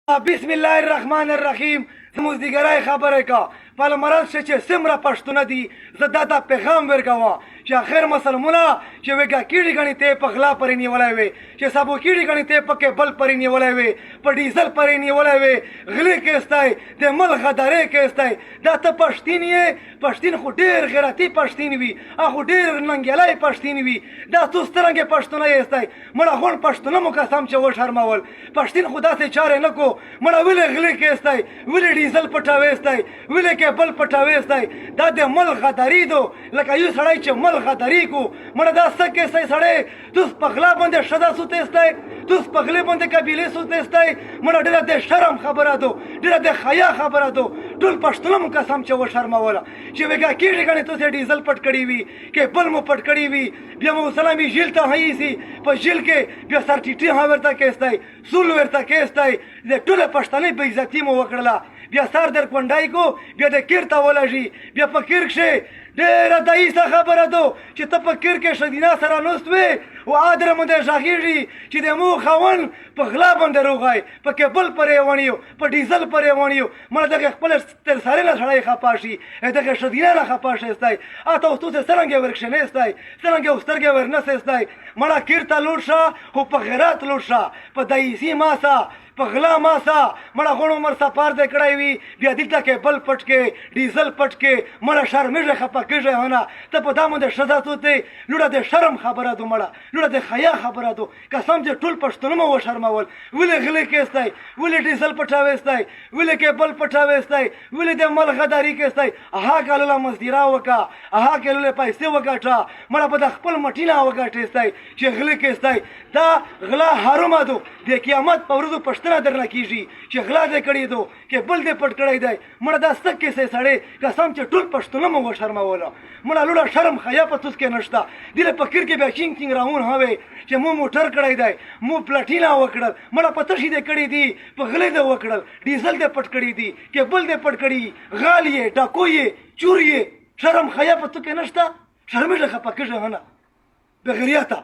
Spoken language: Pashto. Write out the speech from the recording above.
بسم الله الرحمن الرحیم. زموږ خبره کا په مرض چې څومره پښتونه دي، زه دا دا پیغام ورکوم چې اخر مسلمانه چې وګا کیږي غني ته په غلا پرې نیولای وي، چې سبو کیږي غني ته پکې بل پرې نیولای وي، په ډیزل پرې نیولای وي، غلې کېستای د مل غدارې کېستای. دا ته پښتین یې؟ پښتین خو ډیر غیرتی پښتین وي، هغه ډیر ننګیالی پښتین وي. دا څو سترنګې پښتونه یې؟ مړه غون پښتونه مو قسم چې وشرمول. پښتین خو داسې چاره نه کو. مړه ولې غلې کېستای، ولې ډیزل پټاوېستای، ولې کیبل پټاوېستای؟ دا د مل غداري دو، لکه یو سړی چې مل غداري کو. مړه دا څه کېستای سړی؟ توس په غلا باندې ښځه سوتېستای، توس په غلې باندې قبیلې سوتېستای. مړه ډېره د شرم خبره دو، ډېره د حیا خبره دو. ټول پښتونه مو قسم چې وشرموله چې وګا کېږي ګڼې توسې ډیزل پټ کړی وي، کیبل مو پټ کړی وي، بیا مو سلامي جیل ته هیسي، په جیل کې بیا سرټیټي هم ورته کېستای، سول ورته کېستای. د ټوله پښتنې بې عزتي مو وکړله. بیا سر در کونډای کو، بیا د کیر ته ولږي، بیا په کیر کښې ډېره دایسه خبره دو چې ته په کیر کې ښځینه سره نوست وې او ادره مونږ غږیږي چې د مو خاون په غلا باندې روغای، په کیبل پرې ونیو، په ډیزل پرې ونیو. مړه دغه خپل تر سره نه سړی خپه شي، دغه ښځینه نه خپه شي ستای. اته اوس تاسو څرنګه ورکښېنستای، څرنګه سترګې ورنسستای؟ مړه کیر ته لوړ شه، خو په غیرت لوړ شه، په دایسي ماسه، په غلا ماسه. مړه غوڼ عمر سفر دې کړی وي، بیا دلته کې بل پټ کې، ډیزل پټ کې. مړه شرمېږه، خپه کېږه نه. ته په دا باندې ښځه څوتې؟ لوړه د شرم خبره دو، مړه لوړه د حیا خبره دو. قسم چې ټول پښتونه مو وشرمول. ولې غلې کېستای، ولې ډیزل پټاوېستای، ولې کیبل پټاوېستای، ولې د مل غداري کېستای؟ هغه کالله مزدیرا وکا، هغه کالله پیسې وګټه. مړه په د خپل مټینا وګټېستای چې غلې کېستای. دا غلا حرامه دو، د قیامت په ورځو پښتنه درنه کیږي چې غلا دې کړې دو، کې بل دې پټ کړی دی. مړه دا څه کیسې سړی؟ قسم چې ټول پښتونه مو وشرموله. مړه لوړه شرم حیا په توس کې نشته. دله په کیر کې بیا چینګ چینګ راون هوې چې مو موټر کړی دی، مو پلاټینا وکړل. مړه په تشي دې کړی دي؟ په غلې دې وکړل، ډیزل دې پټ کړی دي، کې بل دې پټ کړی، غال یې، ډاکو یې، چور یې. شرم حیا په تو کې نشته. شرمېږه، خپه کېږه نه بغیرته.